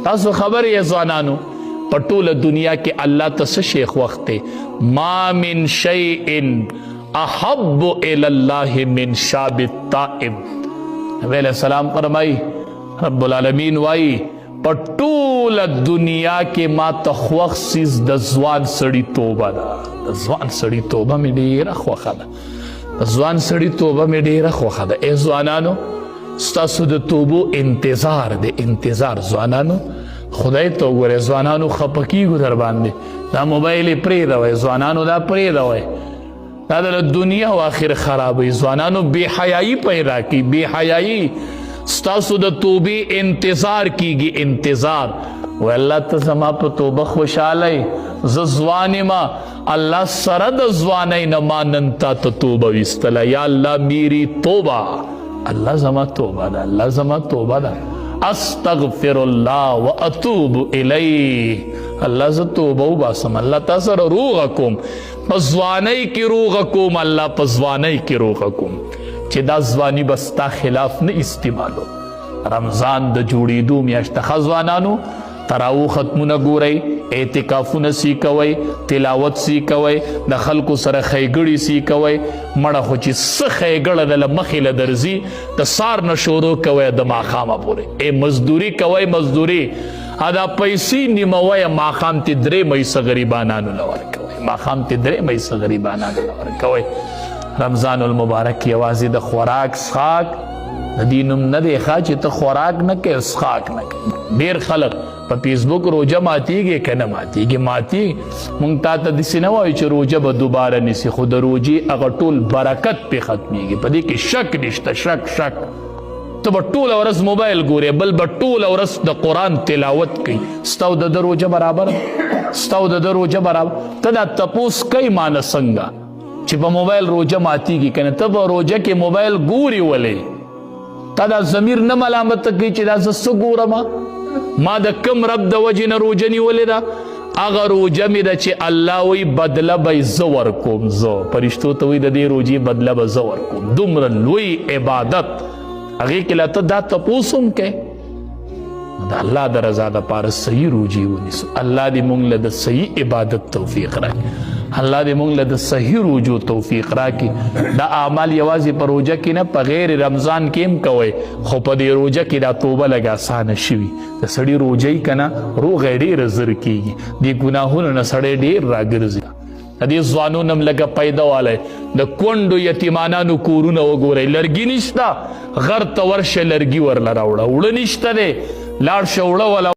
تاسو خبر یې ځوانانو، په ټوله دنیا کې الله ته څه شی خوښ دی؟ ما من شیء احب الی الله من شاب التائب. نبی علیہ السلام فرمایي، رب العالمین وایي، په ټوله دنیا کې ما ته خوښ څیز د ځوان سړي توبه ده. د ځوان سړي توبه مې ډېره خوښه ده. د ځوان سړي توبه مې ډېره خوښه ده. ای ځوانانو، ستاسو د توبو انتظار دی، انتظار. ځوانانو، خدای ته وګورئ. ځوانانو، خپه کېږو در باندې. دا موبایل یې پرېږده وای. ځوانانو، دا پرېږده وای. دا د دنیا او آخر خرابوي. ځوانانو، بې حیايي پیدا کوي، بې حیايي. ستاسو د توبې انتظار کیږي، انتظار. وای الله، ته زما په توبه خوشاله یې. زه ځوان یم، الله، سره د ځوانۍ نه ما نن تا ته توبه ویستله. یا الله، میری توبه. الله زما توبه ده، الله زما توبه ده. استغفر الله واتوب الیه. الله، زه توبه وباسم. الله، تا سره روغه کوم، په ځوانۍ کې روغه کوم. الله، په ځوانۍ کې روغه کوم چې دا ځواني به ستا خلاف نه استعمالو. رمضان د جوړېدو میاشت. ښه ځوانانو، تراو ختمونه ګورئ، اعتکافونه سی کوئ، تلاوت سی کوئ، د خلکو سره ښېګړې سی کوئ. مړه خو چې څه ښېګړه ده له مخې له درځي، د سار نه شروع کوئ د ماښامه پورې. ای مزدوري کوئ، مزدوري ادا پیسې نیموئ، ماښام ته درې مې غریبانانو له ورکوئ، ماښام ته درې مې غریبانانو له ورکوئ. رمضان المبارک یوازې د خوراک څښاک د دې نوم نه دی ښه، چې ته خوراک نه کوې، څښاک نه کوې. ډېر خلک په فیسبوک روژه ماتیږي که نه ماتیږي؟ ماتي. مونږ تا ته داسې نه وایو چې روژه به دوباره نیسي، خو د روژې هغه ټول برکت پې ختمیږي، په دې کې شک نشته. شک شک. ته به ټوله ورځ موبایل ګورې، بل به ټوله ورځ د قرآن تلاوت کوي. ستا او د ده روژه برابر؟ ستا او د ده روژه برابر؟ ته دا تپوس کوي مانه څنګه چې په موبایل روژه ماتیږي که نه؟ ته په روژه کې موبایل ګوري ولې؟ تا دا ضمیر نه ملامت کوي چې دا زه څه ګورم؟ ما د کم رب د وجې نه روژه نیولې ده؟ هغه روژه مې ده چې الله وایي بدله به یې زه ورکوم. زه فرشتو ته وایي د دې روژې بدله به زه ورکوم. دومره لوی عبادت، هغې کې لا ته دا تپوس هم کوې؟ د الله د رضا دپاره صحیح روژې ونیسو. الله دې مونږ له د صحیح عبادت توفیق راکړي. الله دې مونږ له د صحیح روژو توفیق راکړي. دا اعمال یوازې په روژه کې نه، په غیر رمضان کې هم کوئ، خو په دې روژه کې دا توبه لږه اسانه شوي. د سړي روژه یې که نه، روغه یې ډېره زر کېږي. دې ګناهونو نه سړی ډېر راګرځي. د دې ځوانو هم لږه پیدا والی. د کونډو یتیمانانو کورونه وګورئ، لرګي نشته. غر ته ورشه، لرګي ورله راوړه. اوړه نشته دی، لاړ شه، اوړه وله.